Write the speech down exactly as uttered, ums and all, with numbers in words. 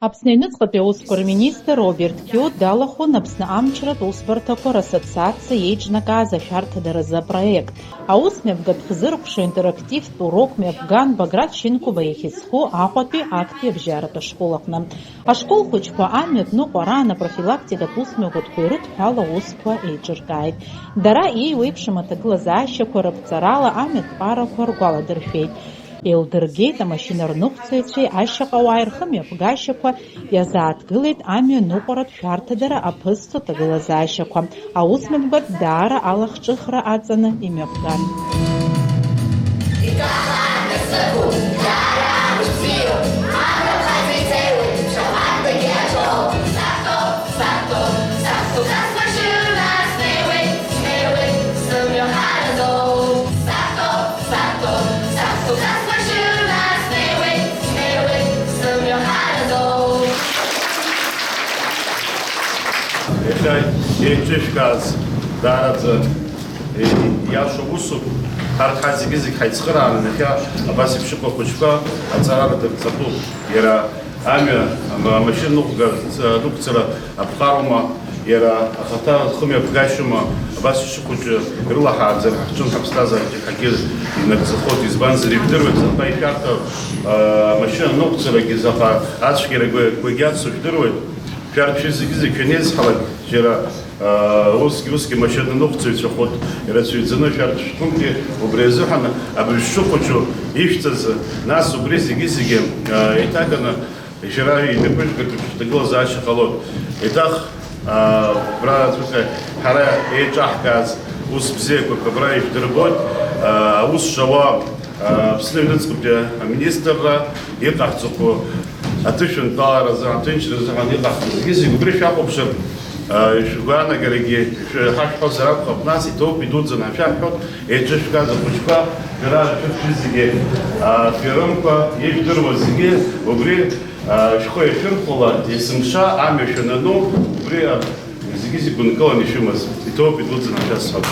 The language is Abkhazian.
Аԥсны аҩныҵҟатәи аусқәа рминистр Роберт Киот далахәын Аԥсны амчратә усбарҭақәа рассоциациа еиҿнакааз ашәарҭадаразы апроект. Аусмҩаԥгатә хзыркәша интерактивтә урок мҩаԥган Баграт Шьынқәба иахьазху Аҟәатәи актәи абжьаратә ашкол аҟны. Ашкол хәыҷқәа амҩатә ныҟәараан апрофилактикатә усмҩаԥгатәқәа ирыдҳәало аусқәа еиҿыркааит. Дара еиуеиԥшым аҭагылазаашьақәа рыԥҵарала амҩатә ԥҟарақәа ргәаладыршәеит. Еилдыргеит амашьына рныҟәцаҩцәеи ашьаҟауааи рхымҩаԥгашьақәа, иазааҭгылеит амҩа ныҟәаратә шәарҭадара аԥызҵо ҭагылазаашьақәа. Аусмҩаԥгатә даара алахҿыхра аҵаны имҩаԥган. Иахьа еиҿышәкааз даараӡа, е, иашоу усуп. Ҳарҭ ҳа зегьы-зегь ҳаицхырааны, иахьа абас еиԥш иҟоу ахәыҷқәа аҵара рдырҵатәуп. Иара амҩа, ама-, амашьына ныҟәгар-, ныҟәцара аԥҟароума, иара ахаҭа хымҩаԥгашьоума, абас ишыхәыҷу ирылаҳааӡар, ҳахьчон ҳаԥсҭазаараҿы ҳагьы инагӡахоит, избанзар, ижәдыруеит, заҟа ишәарҭоу, а, амашьына ныҟәцарагьы заҟа ацәгьарагьы иацу жәдыруеит. Шәарҭ шәызегьы-зегь шәанеизҳалак, џьара, аа, усгьы-усгьы машьынаныҟәцаҩцәа хәыҭ ирацәаҩӡаны шәарҭ шәҟынтәи убри азыҳәан абыржә шәыхәыҷу ишәҵазы, нас убри зегьы-зегьы, аа, еиҭаганы шәара инапы шәкыртә шәҭагылазаашьа ҟалоит. Еиҭах, аа, абра аӡәык ҳара еиҿаҳкааз ус бзиақәак абра ижәдырбоит, аа, аус шауа, Аԥсны аҩныҵҟатәи аминистрра иҟаҳҵақәоу аҭышәынтәаларазы, аҭынчра азыҳәан иҟаҳҵо зегьы-зегь убри шәахәаԥшыр, шәгәаанагарагьы шәҳашәҳәозар акәхап, нас иҭоуп, идуӡӡан ҳашәаҳҳәоит, еиҿышәкааз ахәыҷқәа, шәара шәыхьӡ зегьы, шәырымқәа, ижәдыруа зегьы убри шәхы иахьырхәала, есымша амҩа шәанану, убри зегьы-зегь гәынкыланы ишәымаз, иҭоуп, идуӡӡан ҳашәасҳәап.